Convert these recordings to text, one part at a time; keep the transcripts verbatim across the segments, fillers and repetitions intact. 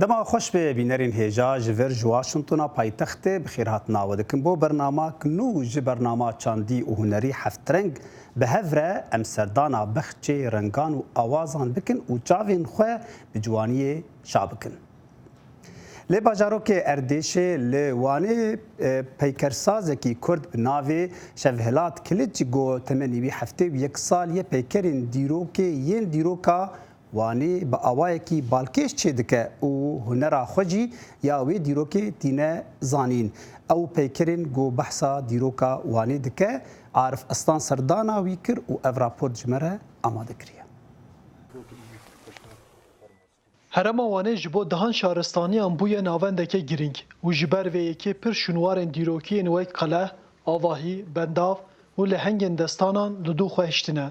Dema xweş be bînerên hêja ji vir ji Washingtona paytextê bi xêrhatina we dikim bo bernama ku nû ji bernama çandî û hunerî heftreng bi hev re em serdana bexçê rengan û awazan bikin û çavên xwe bi ciwaniyê şa bikin. Lê bajarokê Erdêşê li Wanê, e, peykersazekî Kurd bi navê Şevhilat Kiliç got, temenî wî heftê û yek sal ye peykerên dîrokê yên dîroka Wanê bi awayekî balkêş çêdike û hunera xwe jî ya wê dîrokê tîne zanîn. Ew peykerên ku behsa dîroka Wanê dike, Arif Aslan serdana wî kir û ev raport ji me re amade kiriye. Herêma Wanê ji bo dehan şaristaniyan bûye navendeke girîng û ji ber vê yekê pir şûnwarên dîrokî yên wek qeleh, avahî, bendav û lehengên destanan li dû xwe hiştine.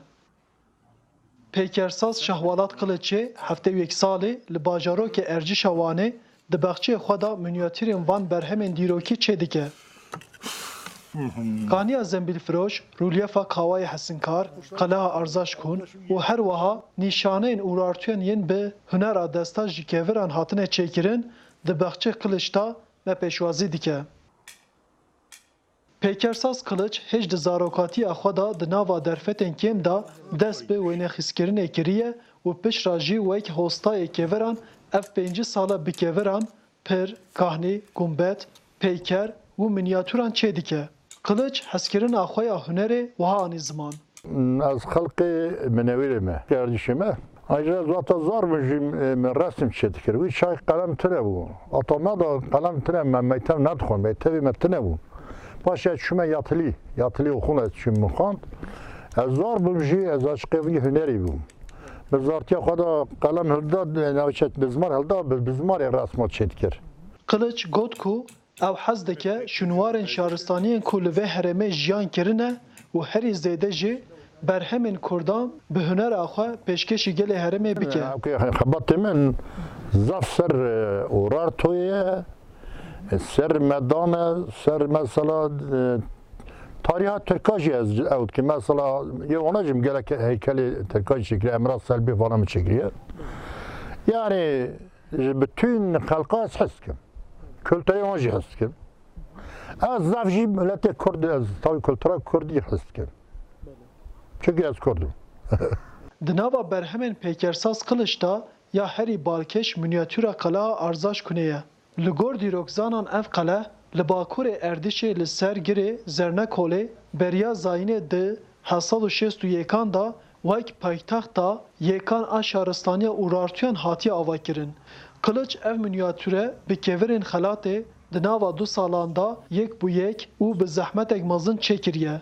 Peykersaz Şehwalat Kiliçê heftê û yek salî li bajarokê Ercişa Wanê di baxçeyê xwe de mînyatûrên van berhemên dîrokî çêdike. Kaniya Zembîlfiroş, rûlyefa Kawayê Hesinkar, Qeleha Arzaşkûn û her wiha nîşaneyên Urartuyên yên bi hunera desta ji keviran hatine çêkirin, di baxçeyê Kiliç de me pêşwazî dike. Peykersaz Kiliç hêj di zarokatiya xwe de di nava derfetên kêm de dest bi wênexîzkirinê kiriye û piştre jî wek hostayê keviran ev pêncî sal e bi keviran, pir, kahnî, gumbet, peyker û mînyatûran çêdike. Kiliç hezkirina xwe ya hunerê wiha anî ziman. Ez xelkê Minewîrê me, Erdîşê me. Ayrıca ez wata zor bû jî, e, min resim çêdikir. Wî çax qelem tune bû. Ata me de qelem tune, me meytev nedixwend. Mektevê me tune bû. Paşê ez çûme yatilî. Yatilî oxul ez çûm min xwend. Ez zor bûm jî, ez aşiqê vî hunerî bûm. Bi zartiya xwe de qelem hilda, navçe bizmar hilda, bi bizmarê resma çêdikir. Kiliç got ku ew hez dike şûnwarên şaristaniyên ku li vê herêmê jiyan kirine û herî zêde jî berhemên kurdan bi hunera xwe pêşkêşî gelê herêmê bike. Xebatê min zaf ser, e, Urartoyê ye, ser medan e, ser mesela, e, tariha Tirka jî ez ew dikim. Mesela yê wana jî gelek heykelê Tirka jî çêkiriye, Emrah Selbî falan min çêkiriye. Yani ji bütün xelka ez hez dikim. Kulturê wan jî hez dikim. Ez zaf jî miletê Kurd, ez tabii kultura Kurdî hez dikim. Çünkü ez Kurd im. Di nava berhemên Peykersaz Kiliç de ya herî balkêş mînyatûra Qeleha Arzaşkunê ye. Li gor dîrokzanan ev qeleh li bakurê Erdîşê li ser girê Zernekolê beriya zayînê di hezar û şêst û yekan de wek paytexta yêkan a şaristaniya Urartuyan hatiye avakirin. Kiliç ev mînyatûre bi kevirên xelatê di nava du salan de yek bi yek û bi zehmetek mezin çêkiriye.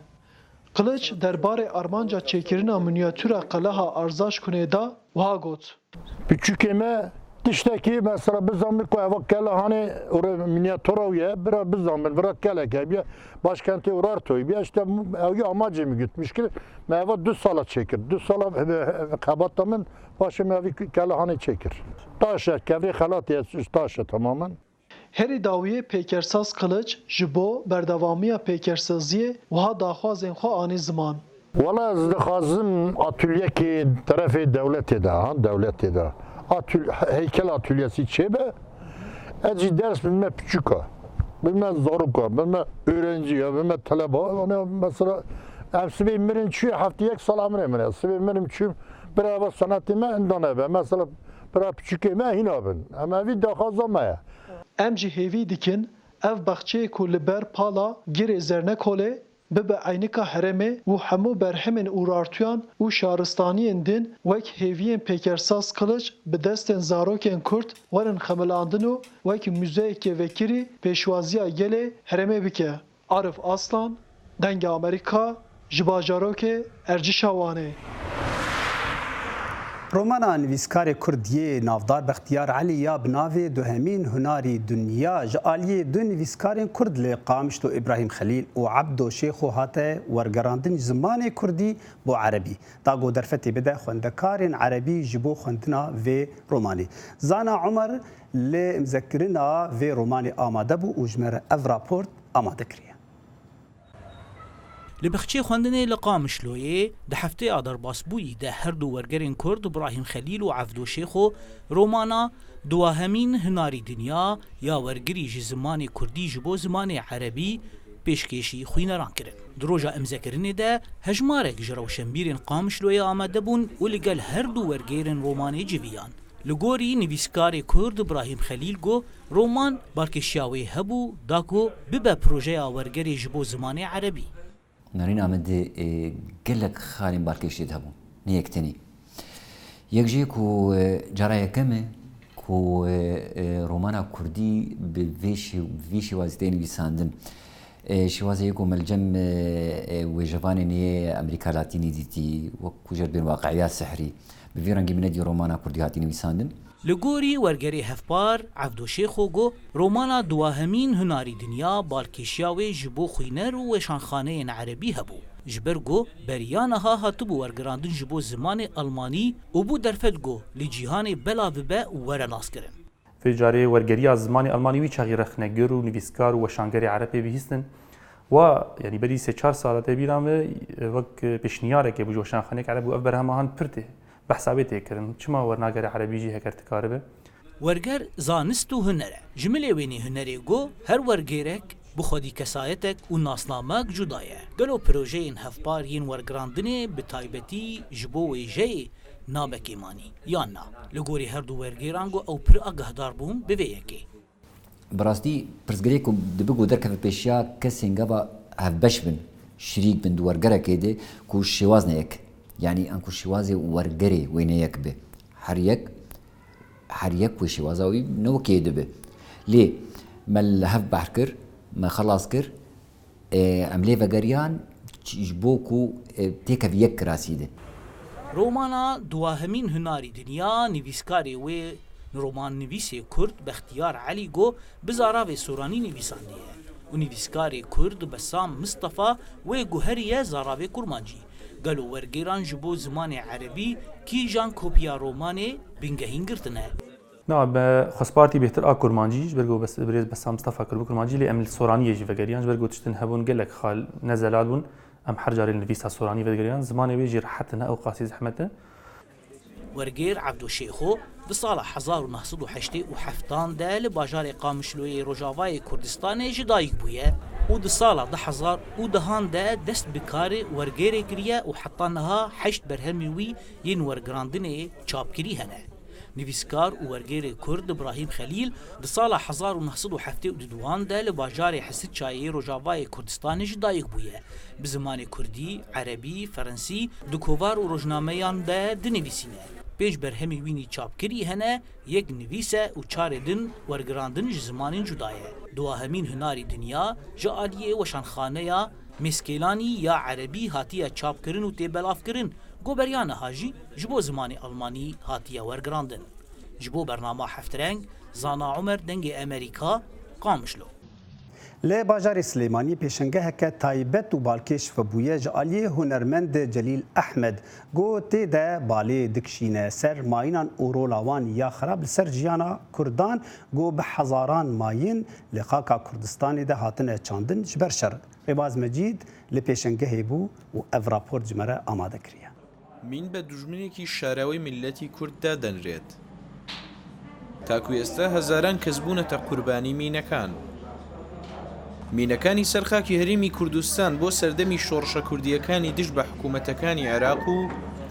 Kiliç derbarê armanca çêkirina mînyatûra Qeleha Arzaşkunê de wiha got. Piçûkê me tiştekî mesela bizanin ku eva kela hanê û re mînyatûra wî ye, bira bizanin, bira kelek hebiye, başkentê Urartoyê biye, işte ew yê amacê min gotmiş kir, me eva du sala çêkir. Du sala xebata min, paşê me evî kela hanê çêkir. Taş e, kevrê xelatê ye, taş e tamamen. Herî dawiyê Peykersaz Kiliç ji bo berdewamiya peykersaziyê wiha daxwazên xwe anî ziman. Wela ez dixwazim atulyekê terefê dewletê de, ha, dewletê de. Atul-, heykel atulyesî çêbe. Ez jî ders bime piçûka. Bime zaroka, bime öğrenci ya, bime teleba. Hani mesela em sibê mirin çûye heftê yek sal emrê min e. Sibê mirim çûm, bira eva senetê me inda nebe. Mesela bira piçûkê me hîna bin. Em evî daxwaza me ye. Em jî hêvî dikin ev baxçeyê ku li ber pala girê Zernekolê bibe eynika herêmê û hemû berhemên urartuyan û şaristaniyên din wek hêviyên Pêkersaz Kiliç bi destên zarokên Kurd werin xemilandin û wek muzeyekê vekirî pêşwaziya gelê herêmê bike. Arif Aslan, Dengê Amerîka, ji bajarokê Ercişa Wanê. Romana nivîskarê Kurd yê navdar Bextiyar Elî ya bi navê Duhemîn Hunarî Dinya ji aliyê du nivîskarên Kurd li Qamişlo Îbrahîm Xelîl û Ebdo Şêxo hate wergerandin ji zimanê Kurdî bo Erebî, da ku derfetê bide xwendekarên Erebî ji bo xwendina vê romanê. Zana Omer li imzekirina vê romanê amade bû û ji me re ev raport amade kiriye. Li bexçê xwendinê li Qamişloyê di hefteya derbasbûyî de her du wergerên Kurd Brahîm Xelîl û Evdo Şêxo romana Duwahemîn Hinarî Dinya ya wergirî ji zimanê Kurdî ji bo zimanê Erebî pêşkêşî xwîneran kirin. Di roja imzekirinê de hejmarek ji rewşenbîrên Qamişloyê amade bûn û li gel her du wergêrên romanê civiyan. Li gorî nivîskarê Kurd Brahîm Xelîl got, roman balkêşiya wê hebû da ku bibe projeya wergerê ji bo zimanê Erebî. Nerîn Amedê, e, gelek xalên balkêş tê de hebûn. Ne yek tenî. Yek jê ku, e, cara yekem e ku, e, e, romana Kurdî bi vê şê-, vî şêwazî tê nivîsandin. E, şêwazê yê ku me li cem, e, e, wêjevanên yê Amerîka Latînî dîtî, wek ku jê re bên waqiya sihrî. Bi vî rengî min nedî romana Kurdî hatî nivîsandin. Li gorî wergerê hevpar Evdo Şêxo got, romana Duwahemîn Hunarî Dinya balkêşiya wê ji bo xwîner û weşanxaneyên Erebî hebû. Ji ber ku beriya niha hatibû wergerandin ji bo zimanê Almanî û bû derfet ku li cîhanê belav bibe û were naskirin. Vê carê wergeriya zimanê Almanî wî çaxî rexnegir û nivîskar û weşangerê Ereb pê bihîstin. Wa, yanî berî sê çar sala tê bîra me, wek pêşniyareke bû ji weşanxaneyek Ereb û ev berhema han pir tê. Behsa wê tê kirin. Çima wernagere Erebî jî heger dikaribe? Werger zanist û huner e. Ji milê wênê hunerê got, her wergêrek bi xwedî kesayetek û nasnamek cuda ye. Gelo projeyên hevpar yên wergirandinê bi taybetî ji bo wêjeyê nabekê manî, yan na? Li gorî her du wergêran got ew pir agahdar bûn bi vê yekê. Bi rastî pirsgirêk ku dibe ku derkeve pêşiya kesên gava hevbeş bin, şirîk bin di wergerekê de ku şêwaz ne yek. Yanî anku şêwazê wergerê wê ne yek be. Her yek, her yek wê şêwaza wî ne wekê dibe. Lê me li hev behr kir, me xelas kir, e, em lê vegeriyan ç-, ji bo ku, e, têkevî yek kirasî de. Romana Duwahemîn Hunarî Dinya nivîskarê wê romannivîsê Kurd Bextiyar Elî got bi zaravê soranî nivîsandiye û nivîskarê Kurd Besam Mistefa wê guheriye zaravê kurmancî. Gelo wergêran ji bo zimanê Erebî kîjan kopiya romanê bingehîn girtine? Na, me xwespartî bêhtir a kurmancî, ji ber ku bes-, birêz Bessam Mistefa kir bi kurmancî, lê em li soraniyê jî vegeriyan, ji ber ku tiştin hebûn gelek xal ne zelal bûn, em her carê li nivîsa soranî vegeriyan, zimanê wê jî rehet e, ne ew qasî zehmet e. Wergêr Evdo Şêxo di sala hezar û neh sed û heştê û heftan de li bajarê Qamişloyê Rojavayê Kurdistanê ji dayik bûye û di sala du hezar û dehan de dest bi karê wergêrê kiriye û heta niha heşt berhemên wî yên wergirandinê çapkirî hene. Nivîskar û wergêrê Kurd Îbrahîm Xelîl di sala hezar û neh sed û heftê û duan de li bajarê Hesirçayê Rojavayê Kurdistanê ji dayik bûye. Bi zimanê Kurdî, Erebî, Ferensî di kovar û rojnameyan de dinivîsîne. Pênc berhemên wînî çapkirî hene, yek nivîs e û çarê din wergirandin ji zimanên cuda ye. Duahemîn Hunarî Dinya ji aliyê Weşanxaneya Mêskêlanî ya Erebî hatiye çapkirin û tê belavkirin. Go beriya niha jî ji bo zimanê Almanî hatiye wergirandin. Ji bo bernama Heftreng, Zana Omer, Dengê Emerîka, Qamişlo. Li bajarê Silêmaniyê pêşengeheke taybet û balkêş vebûye ji aliyê hunermendê Celîl Ehmed. Go tê de balê dikişîne ser mayînan û rola wan ya xirab li ser jiyana Kurdan. Go bi hezaran mayîn li xaka Kurdistanê de hatine çandin ji ber şer. Rêbaz Mecîd li pêşengehê bû û ev raport ji me re amade kiriye. مین بە دوژمنێکی شاراوەی میللەتی کورد دادەنرێت. تاکو ئێستا هەزاران کەس بوونەتە قوربانی مینەکان. مینەکانی سەر خاکی هەرێمی کوردستان بۆ سەردەمی شۆڕشە کوردییەکانی دژ بە حکوومەتەکانی عێراق و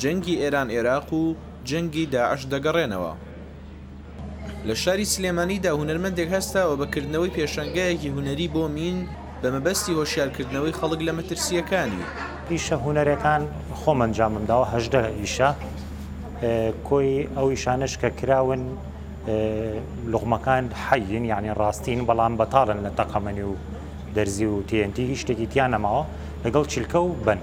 جەنگی ئێران-عێراق و جەنگی داعش دەگەڕێنەوە. لە شاری سلێمانیدا هونەرمەندێک هەستاوە بە کردنەوەی پێشانگایەکی هونەری بۆ مین بە مەبەستی هۆشیارکردنەوەی خەڵک لە مەترسیەکانی. ئیشە هونەرەکان خۆم ئەنجامم داوە، هەژدە ئیشە. کۆی ئەو ئیشانەش کە کراون لوقمەکان حەین، یعنی ڕاستین، بەڵام بەتاڵن لە تەقەمەنی و دەرزی و تێنتی، هیچ شتێکی تیا نەماوە لەگەڵ چیلکە و بەن.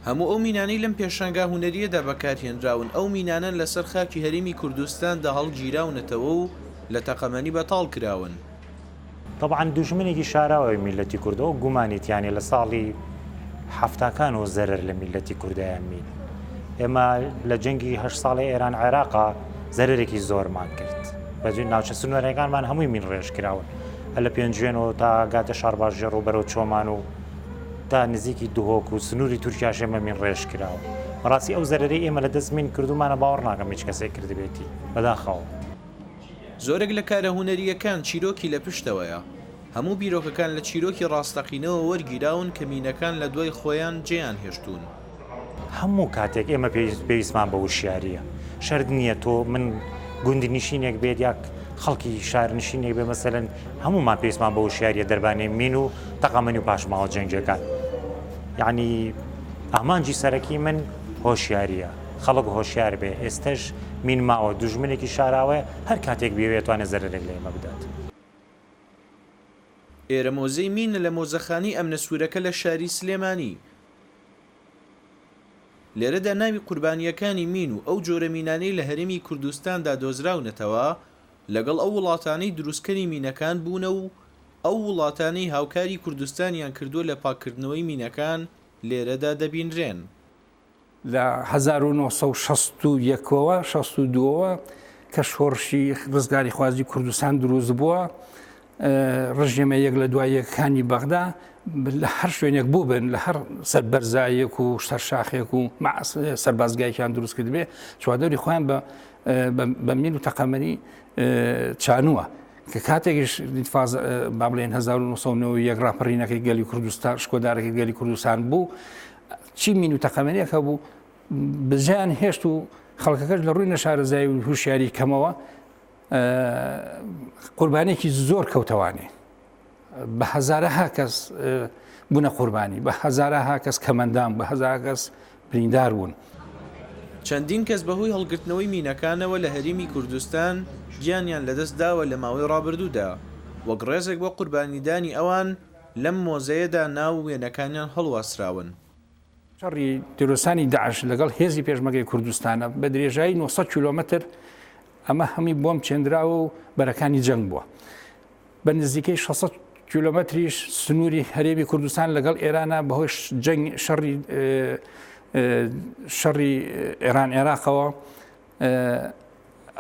هەموو ئەو مینانەی لەم پێشانگا هونەریەدا بەکارهێنراون، ئەو مینانەن لەسەر خاکی هەرێمی کوردستاندا هەڵگیراونەتەوە و لە تەقەمەنی بەتاڵ کراون. طبعا دوژمنێکی شاراوەی میلەتی کوردەوە، گومانیتیانی لە ساڵی حەفتاکان و زەرەر لە میلەتی کوردایان مین. ئێمە لە جەنگی هەشت ساڵی ئێران عێراقا زەرەرێکی زۆرمان کرد. بەجێ ناوچە سنوورەکانمان هەمووی مین ڕێژ کراون، هە لە پێنجوێنەوە تا گاتە شارباژێر و بەرەو چۆمان و تا نزیکی دهۆک و سنووری تورکیا شێمە مین ڕێژ کراوە. بەڕاستی ئەو زەرەرەی ئێمە لە دەست مین کردومانە باوەڕ ناکەم هیچ کەسێک کردبێتی بەداخەوە. زۆرێک لە کارە هونەرییەکان چیرۆکی لە پشتەوەیە. هەموو بیرۆکەکان لە چیرۆکی ڕاستەقینەوە وەرگیراون کە مینەکان لە دوای خۆیان جێیان هێشتوون. هەموو کاتێک ئێمە پێویستمان بە وشیارییە. شەرت نییە تۆ من گوندی نشینێک بێت یاک خەڵکی شار نشینێک بێ، مەسەلەن هەمومان پێویستمان بە وشیاریە دەربانەی مین و تەقەمەنی و پاشماوە جەنگیەکان. یعنی ئامانجی سەرەکی من هۆشیاریە، خەڵک هۆشیار بێ. ئێستەش مین ماوە، دوژمنێکی شاراوەیە، هەر کاتێک بێوێت توانێت زەرەرێک لە ئێمە بدات. ئێرە مۆزەی مینە لە مۆزەخانەی ئەمنە سوورەکە لە شاری سلێمانی. لێرەدا ناوی قوربانییەکانی مین و ئەو جۆرە مینانەی لە هەرێمی کوردستاندا دۆزراونەتەوە، لەگەڵ ئەو وڵاتانەی دروستکەری مینەکان بوونە و ئەو وڵاتانەی هاوکاری کوردستانیان کردووە لە پاککردنەوەی مینەکان لێرەدا دەبینرێن. لە هەزار و نۆ سەد و شەست و یەکەوە، شەست و دووەوە کە شۆڕشی ڕزگاریخوازی کوردستان دروست بووە، ڕژێمە یەک لە دوای یەکەکانی بەغدا لە هەر شوێنێک بووبن، لە هەر سەربەرزایەک و سەرشاخێک و سەربازگایەکیان دروست کردبێ، چواردەوری خۆیان بە مین و تەقەمەنی چانووە. کە کاتێکیش با بڵێن هەزار و نۆ سەد و نەوەد و یەک ڕاپەڕینەکەی گەلی کوردستان، شکۆدارەکەی گەلی کوردستان بوو، چی مین و تەقەمەنیەکە بوو، بزیان هێشت و خەڵکەکەش لە ڕووی نەشارەزایی و هوشیاری کەمەوە قوربانێکی زۆر کەوتەوانێ. بە هەزارەها کەس بوونە قوربانی، بە هەزارەها کەس کەمەندان، بە هەزارە کەس بریندار بوون. چەندین کەس بەهۆی هەڵگرتنەوەی مینەکانەوە لە هەرێمی کوردستان گیانیان لەدەست داوە لە ماوەی ڕابردوودا، وەک ڕێزێک بۆ قوربانیدانی ئەوان لەم مۆزەیەدا ناو و وێنەکانیان هەڵواسراون. شەڕی تیرۆرستانی داعش لەگەڵ هێزی پێشمەرگەی کوردستانە بە درێژایی نۆ سەد کیلۆمەتر، ئەمە هەمووی بۆمب چێندراوە و بەرەکانی جەنگ بووە. بە نزیکەی شەش سەد کیلۆمەتریش سنووری هەرێمی کوردستان لەگەڵ ئێرانە بەهۆی جەنگ، شەڕی شەڕی ئێران عێراقەوە.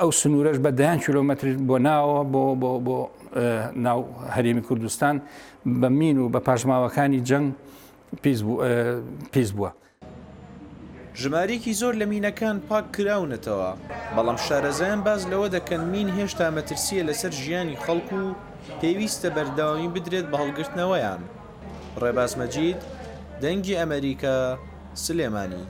ئەو سنوورەش بە دەیان کیلۆمەتر بۆ ناوە، بۆ بۆ بۆ ناو هەرێمی کوردستان بە مین و بە پاشماوەکانی جەنگ پیس بووە. ژمارەیەکی زۆر لە مینەکان پاک کراونەتەوە، بەڵام شارەزایان باس لەوە دەکەن مین هێشتا مەترسییە لەسەر ژیانی خەڵک و پێویستە بەردەوامی بدرێت بە هەڵگرتنەوەیان. ڕێباز مەجید، دەنگی ئەمریکا، سلێمانی.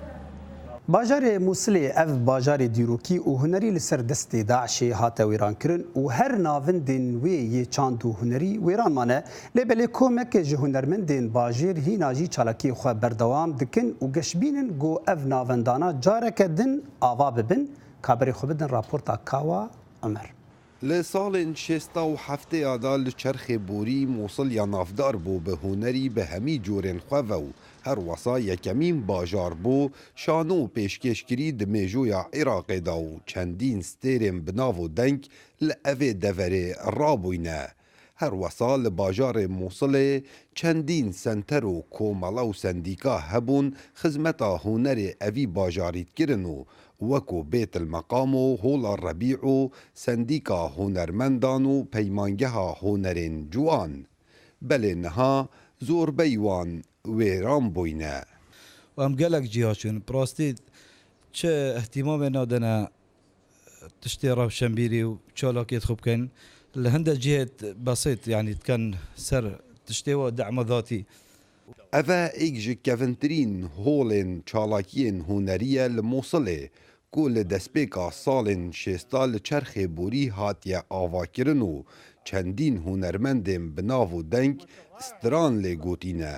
Bajarê Mûsilê ev bajarê dîrokî û hunerî li ser destê DAIŞê hate wêrankirin û her navindên wê yê çand û hunerî wêran mane. Lê belê komek ji hunermendên bajêr hîna jî çalakiyê xwe berdewam dikin û geşbînin ku ev navendana careke din ava bibin. Kaberê xwe bidin raporta Kawa Omer. Li salên şêsta û heftêya de li çerxê borî Mûsil ya navdar bû bi hunerî bi hemî corên xwe ve û her wesa yekemîn bajar bû şano pêşkêşkirî di mêjoya Iraqê de û çendîn stêrên bi nav û deng li evê deverê rabûyne. Her wesa li bajarê Mûsilê çendîn senter û komela û sendîka hebûn xizmeta hunerê evî bajarî dikirin û wekû Bêtilmeqam û Hola Rebî û Sendîka Hunermendan û Peymangeha Hunerên Ciwan. Belê niha zorbey wan wêran bûyne. Em gelek ciya çûn. Bi rastî çi ihtimamê nadine tiştê rewşenbîrî û çalakiyê xwe bikin. Li hinde cihê besît, yanî dikin ser tiştê wa dema zatî. Eve êk ji kevintirîn holên çalakiyên hunerî ye li Mûsilê, ku li destpêka salên şêsta li çerxê borî hatiye avakirin û çendîn hunermendên bi nav û deng stran lê gotîne,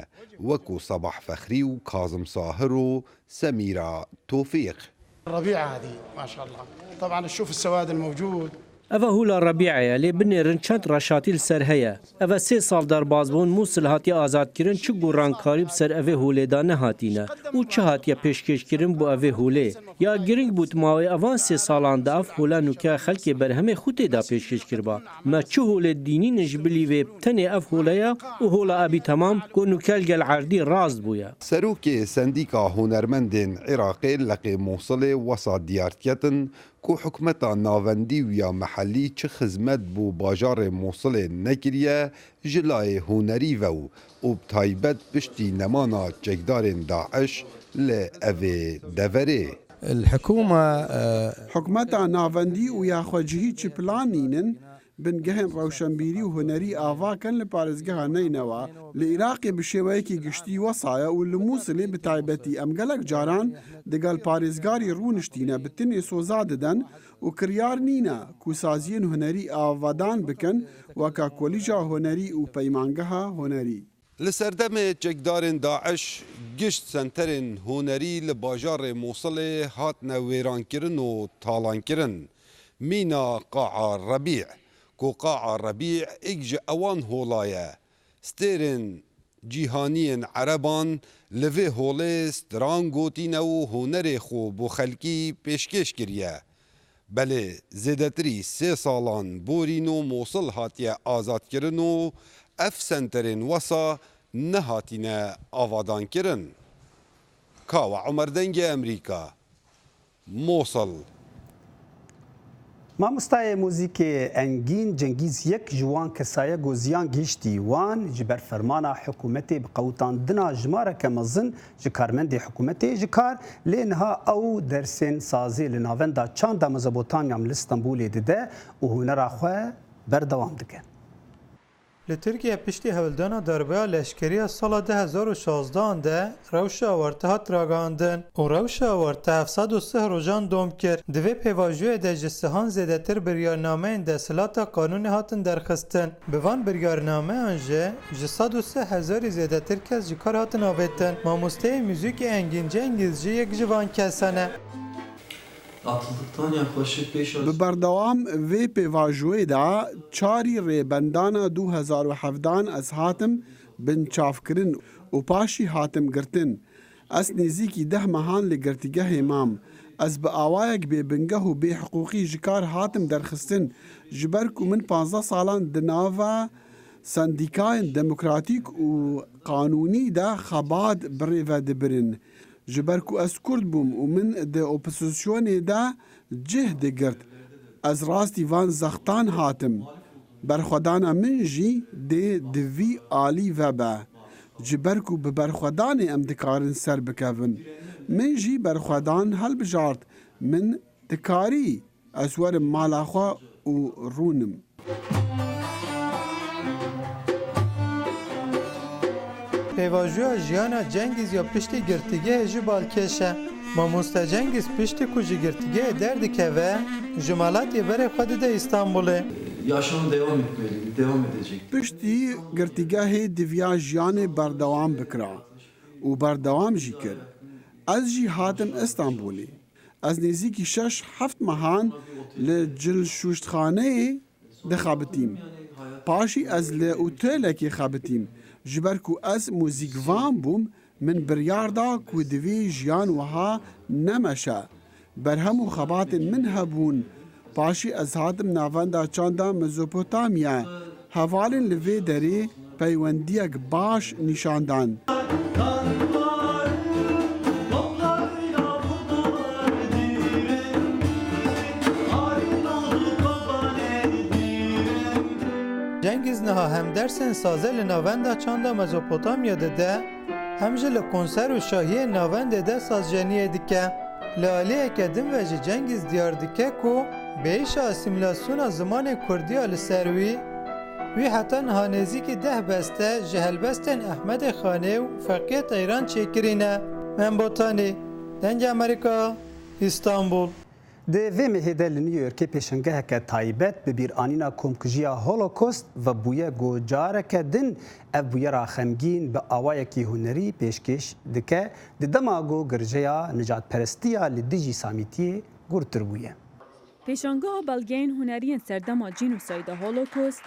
wekû Sebah Fexrî û Kazim Sahir û Semîra Tofîq. الربيعة هذه، ما شاء الله. طبعًا الشوف السواد الموجود. Eva hûla Rebîa ye, lê binêrin çend reşatî li ser heye. Eve sê sal derbaz bûn, Mûsil hatiye azadkirin, çi gorankarî bi ser evê holê de nehatîne û çi hatiye pêşkêşkirin bo evê holê. Ya giring bû di mawê evan sê salan de ev hola nûke xelkê berhemê xwe tê de pêşkêş kiriba. Me çi holê dînîne ji bilî vê tenê ev hole ye û hola Ebî Temam ku nûke li gel erdî rast bûye. Serokê Sendîka Hunermendên Iraqê Leqê Mûsilê wesa diyar diketin ku hikûmeta navendî û ya mehellî çi xizmet bo bajarê Mûsilê nekiriye ji layê hunerî ve û û bi taybet piştî nemana çekdarên DAIŞ li evê deverê. الحكومة، e, Hikûmeta navendî û ya xwecihî çi plan nînin, bingehên rewşenbîrî û hunerî ava kin li parêzgeha Neynewa. Li Iraqê bi şêweyekî giştî wesa ye û li Mûsilê bi taybetî. Em gelek caran digel parêzgarî rûniştîne, bi tinê soza diden û kiryar nîne ku saziyên hunerî avadan bikin, weka Kolîja Hunerî û Peymangeha Hunerî. Li serdemê çekdarên DAIŞ gişt senterên hunerî li bajarê Mûsilê hatine wêrankirin û talankirin. Mîna Qaa Rebî, ku Qaa Rebî êk ji ewan hola ye. Stêrên cîhaniyên ereban li vê holê stran gotîne û hunerê xwe bo xelkî pêşkêş kiriye. Belê zêdetirî sê salan borîn û Mûsil hatiye azadkirin û ev senterên wesa nehatîne avadankirin. Kawa Omer, Dengê Emerîka, Mûsil. Mamostayê muzîkê Engîn Cengîz yek ji wan kesa ye ku ziyan gihîştî wan ji ber fermana hikûmetê bi qewitandina jimareke mezin ji karmendê hikûmetê ji kar, lê niha ew dersên sazê li Navenda Çanda Mezopotamya li Stenbolê dide û hunera xwe berdewam dike. Li Tirkiye piştî hewldana darbeya leşkerî ya sala du hezar û şazdehan de rewşa awarte hat ragihandin û rewşa awarte heft sed û sih rojan dom kir. Di vê pêvajoyê de ji sihan zêdetir biryarnameyên desthilata qanûnê hatin derxistin. Bi van biryarnameyan jî ji sed û sih hezarî zêdetir kes ji kar hatin avêtin. Mamosteyê muzîkê Engîn Cengîz jî yek ji van kesan e. Atıldıktan yaklaşık beş ay Bi berdewam vê pêvajoyê de çarî rêbendana du hezar û hevdehan ez hatim binçavkirin û paşî hatim girtin. Ez nêzîkî deh mehan li girtîgehê mam. Ez bi awayek bêbingeh û bêhiqûqî ji kar hatim derxistin, ji ber ku min panzdeh salan di nava sendîkayên demokratîk û qanûnî de xebat bi rê ve dibirin. Ji ber ku ez Kurd bûm û min di opozisyonê de cih digirt, ez rastî van zextan hatim. Berxwedana min jî dê di vî alî ve be. Ji ber ku bi berxwedanê em dikarin ser bikevin. Min jî berxwedan helbijart. Min dikarî ez werim mala xwe û rûnim. Pêvajoya jiyana Cengîz ya piştî girtîgehê jî balkêş e. Mamoste Cengîz piştî ku ji girtîgehê derdikeve, ji Malatya berê xwe dide Îstanbulê. Yaşam devam etmeli, devam edecek. Piştî girtîgehê diviya jiyanê berdewam bikira û berdewam jî kir. Ez jî hatim Îstanbulê. Ez nêzîkî şeş heft mehan li cilşûştxaneyê dixebitîm. Paşî ez li otelekê xebitîm. Ji ber ku ez muzîkvan bûm, min biryar da ku divê jiyan wiha nemeşe. Berhem û xebatên min hebûn. Paşî ez hatim navenda çanda Mezopotamya. Hevalên li vê derê peywendiyek baş nîşan dan. Cengîz niha hem dersên sazê li navenda çanda Mezopotamya dide, hem jî li konser û şahiyên navendê de sazjeniyê dike. Li aliyeke din ve jî Cengîz diyar dike ku bi êşa asîmîlasyona zimanê kurdî ya li ser wî, wî heta niha nêzîkî deh beste ji helbestên Ehmedê Xanê û Feqiyê Teyran çêkirîne. Mem Botanî, Dengê Amerîka, Îstanbul. Di vê mehê de li New Yorkê pêşengeheke taybet bi bîranîna komkujiya Holocaust vebûye ku careke din ev bûyera xemgîn bi awayekî hunerî pêşkêş dike, di dema ku girjeya nijadperestiya li dijî Samîtiyê gurtir bûye. Pêşangeha belgeyên hunerî yên serdema cînosayda Holocaust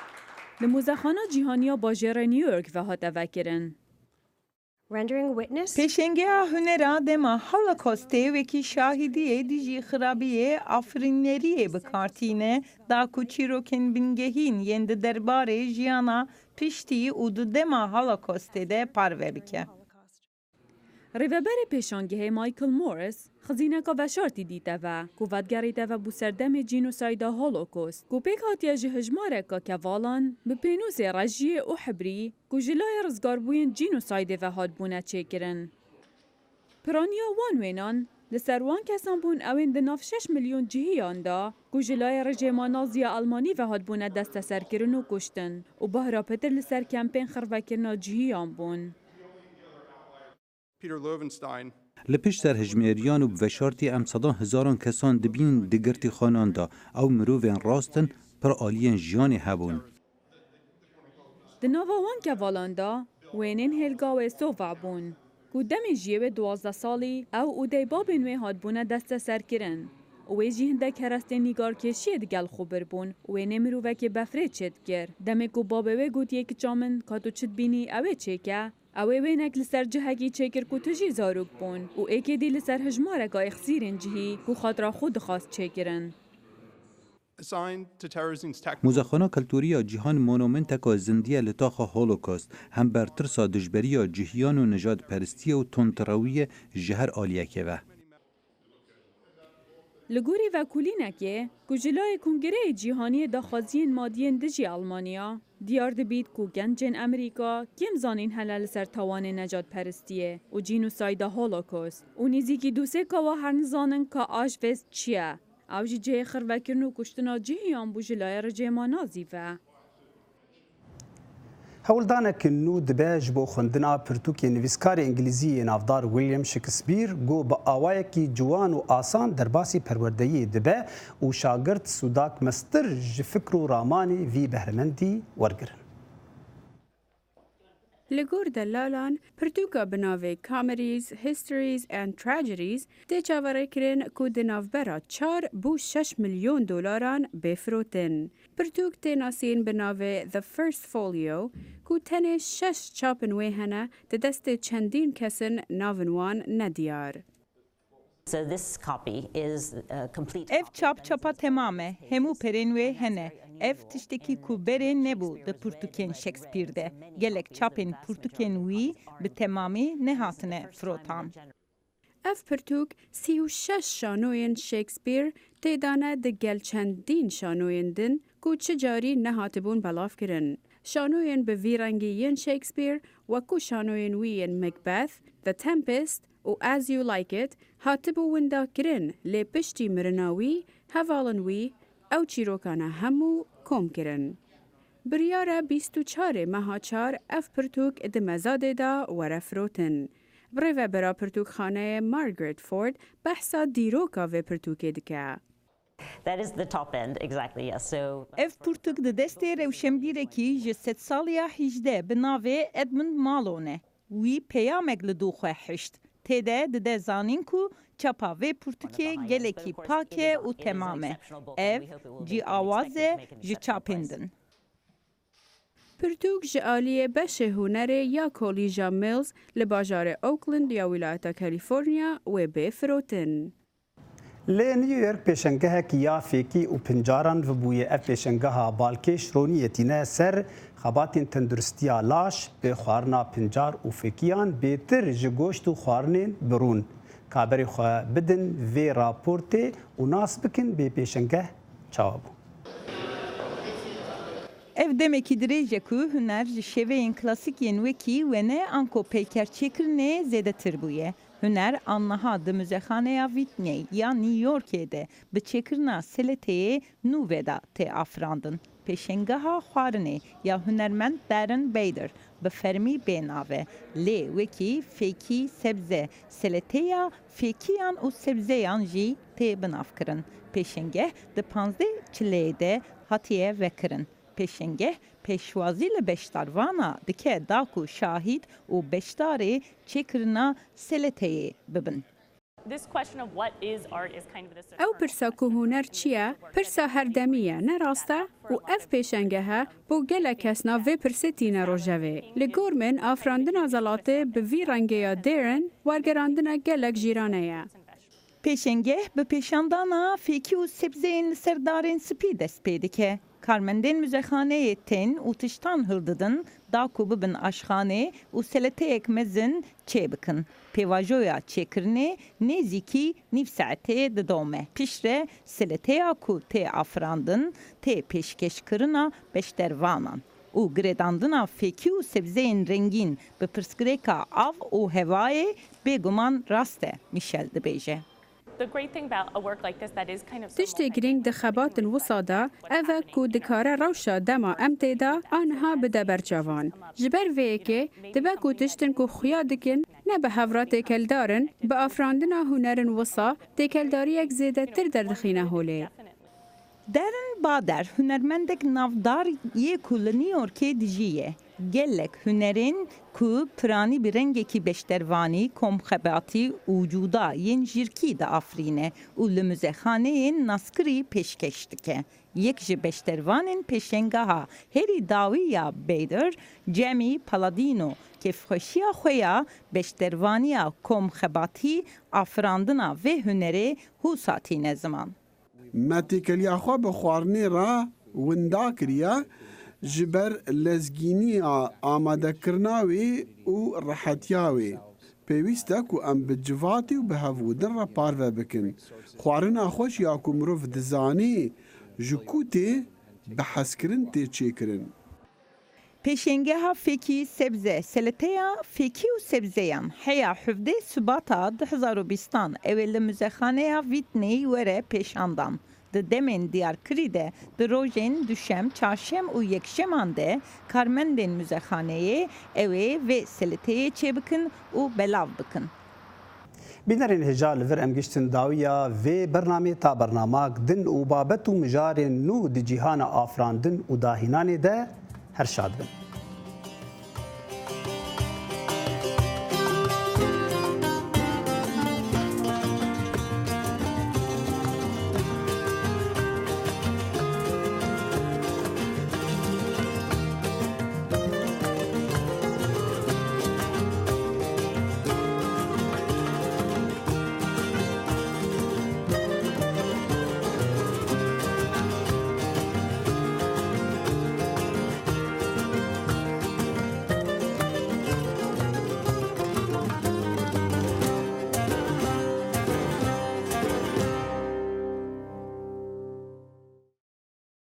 li Muzexana Cîhanî ya Bajêrê New York ve hate vekirin. Rendering witness. Pêşengeha hunera dema Holokostê wekî şahidiyê dijî xirabiyê afirîneriyê bi kar tîne, da ku çîrokên bingehîn yên di derbarê jiyana piştî û di dema Holokostê de parve bike. Rêveberê pêşangehê Michael Morris xizîneka veşartî dîte ve, ku vedigerîte ve bû serdemê cînosayda Holocaust, ku pêk hatiye ji hejmareka kevalan bi pênûsê rejiyê û hibrî ku ji layê rizgarbûyên cînosaydê ve hatbûne çêkirin. Piraniya wan wênan li ser wan kesan bûn ewên di nav şeş milyon cihiyan de ku ji layê rejêma Nazî ya Almanî ve hatbûne desteserkirin û kuştin û bahra pitir li ser kempên xirvekirina cihiyan bûn. Peter Loewenstein. Li pişt serhejmêriyan û bi veşartî em sedan hezaran kesan dibînin di girtîxanan de. Ew mirovên rast in, pir aliyên jiyanê hebûn. Di nava wan kevalan de wênên Helga Westover bûn, ku demê jiyê wê duwazdeh salî ew û dê babên wê hatbûne desteserkirin û wê jî hindek kerestên nîgarkêşiyê digel xwe birbûn û wênê mirovekê befrê çêdikir. Demê ku babê wê gotiye, kiça min, ka tu çi dibînî, ew ê çêke, ew ê wênek li ser cihekî çêkir ku tu jî zarok bûn û êkê dî li ser hejmareka êxsîrên cihî ku xatira xwe dixwast çêkirin. Assigned to terrorism's tactical. Muzexana Keltorî ya Cîhan monumenteka zindî ye li taxa Holocaust, hember tirsa dijberiya cihiyan û nijadperistiyê û tundrewiyê ji her aliyekê ve. Li gorî vekolînekê ku ji layê Kongreyê Cîhanî yê Daxwaziyên Madiyên Dijî Almanya, diyar dibît ku gencên Amerîka kêm zanîn hene li ser tawanê necadperistiyê û cînosayda Holocaust û nêzîkî dusê kawa her nizanin ka Auschwitz çi ye. Ew jî cihê xirvekirin û kuştina cihiyan bû ji layê rejêma Nazî ve. Hewldanek nû dibe ji bo xwendina pirtûkê nivîskarê îngilîzî yê navdar William Shakespeare, ku bi awayekî ciwan û asan derbasî perwerdeyiyê dibe û şagirt sûdak mestir ji fikr û ramanê vî behremendî wergirin. Li gor delalan, pirtûka bi navê Comedies, Histories and Tragedies tê çaverêkirin ku di navbera çar bû şeş milyon dolaran bê firotin. Pirtûk tê nasîn bi navê The First Folio, ku tenê şeş çapin wê hene, di destê çendîn kesin navin wan nediyar. So this copy is, uh, complete. Ev çap çapa temam e. Hemû perên wê hene. Ev tiştekî ku berê nebû di pirtûkên Shakespeare de. Gelek çapên pirtûkên wî bi temamî nehatine firotan. Ev pirtûk sî û şeş şanoyên Shakespeare tê de ne, digel çendîn şanoyên din ku çi carî nehatibûn belavkirin. Şanoyên bi vî rengî yên Shakespeare, wekû şanoyên wî yên Macbeth, The Tempest û As You Like It, hatibû winda kirin, lê piştî mirina wî, hevalin wî ew çîrokane hemû kom kirin. Biryar e bîst û çarê meha çar ev pirtûk di Mezadê de were firotin. Bi rêvebera pirtûkxaneyê Margaret Ford behsa dîroka vê pirtûkê dike. That is the top end, exactly, yes. So, uh, Ev pirtûk di destê rewşenbîrekî ji sedsaliya hejdeh bi navê Edmund Marlowe ne. Wî peyamek li dû xwe hişt. Tê de dide zanîn ku çapa vê pirtûkê gelekî pak e û temam e. Ev cîawaz e ji çapên din. Pirtûk ji aliyê beşê hunerê ya Kolîja Mills li bajarê Oakland ya Wîlayeta California wê bê firotin. Li New York pêşengehek ya fêkî û pincaran vebûye. Ev pêşengeha balkêş roniyê tîne ser xebatên tenduristiya laş bi xwarina pincar û fêkiyan bêtir ji goşt û xwarinên birûn. Ka berê xwe bidin vê raportê û nas bikin bê pêşengeh çawa bû. Ev demekî dirêj e ku huner ji şeveyên klasîk yên wekî wêne anko peyker çêkirinê zêdetir bûye. Huner aniha di Muzexaneya Whitney ya New Yorkê de bi çêkirina seleteyê nû ve de tê afirandin. Pêşengeha xwarinê ya hunermend Darren Bader bi fermî bê nav e, lê wekî fêkî sebze, seleteya fêkiyan û sebzeyan jî tê binavkirin. Pêşengeh di panzdeh çileyê de hatiye vekirin. Pêşengeh pêşwazî li beşdarvana dike da ku şahîd û beşdarê çêkirina seleteyê bibin. Ew pirsa ku huner çi ye, pirsa herdemî ye, ne rast e? Û ev pêşengehe bo gelek kes nav vê pirsê tîne rojevê. Li gor min, afirandina zelatê bi vî rengê ya Darren wergerandina gelek jîrane ye. Pêşengeh bi pêşandana fêkî û sebzeyên li ser darên spî dest pê dike. Karmendên muzexaneyê tên û tiştan hildidin da ku bibin aşxanê û seleteyek mezin çêbikin. Pêvajoya çêkirinê nêzîkî nîv saetê didome. Piştre seleteya ku tê afirandin tê pêşkêşkirina beşdervanan û girêdandina fêkî û sebzeyên rengîn bi pirsgirêka av û hevayê bêguman rast e, Michel dibêje. Tiştê girîng di xebatin wisa de ev e ku dikare rewşa dema em tê de a niha bide ber çavan. Ji ber vê yekê dibe ku tiştin ku xuya dikin ne bi hev re têkeldar in, bi afirandina hunerin wisa têkeldariyek zêdetir derdixîne holê. Darren Bader, hunermendek navdar yê ku li New Yorkê dijî ye, gelek hunerên ku piranî bi rengekî beşdervanî, komxebatî û cuda yên jîrkî diafirîne û li muzexaneyên naskirî pêşkêş dike. Yek ji beşdervanên pêşengeha herî dawî ya Bader, Jamie Palladino, kêfxweşiya xwe ya beşdervaniya komxebatî, afirandina vê hunerê hûsa tîne ziman. Me têkeliya xwe bi xwarinê re winda kiriye ji ber lezgîniya amadekirina wê û rehetiya wê. Pêwîst e ku em bi civatî û bi hevûdin re parve bikin. Xwarina xweş ya ku mirov dizanî ji ku tê bi hezkirin tê çêkirin. Pêşengeha fêkî sebze, seleteya fêkî û sebzeyan heya hevdeh Şubata du hezar û bîstan ew ê li muzexaneya Vîtneyî were pêşandan. Di demên diyarkirî de di rojên duşem, çarşem û yekşeman de karmendên muzexaneyê ew ê vê seleteyê çêbikin û belav bikin. Bînerên hêja li vir em giştin dawiya vê bernamê. Ta bernamak din û babet û mijarên nû di cîhana afirandin û dahînanê de her şad bin.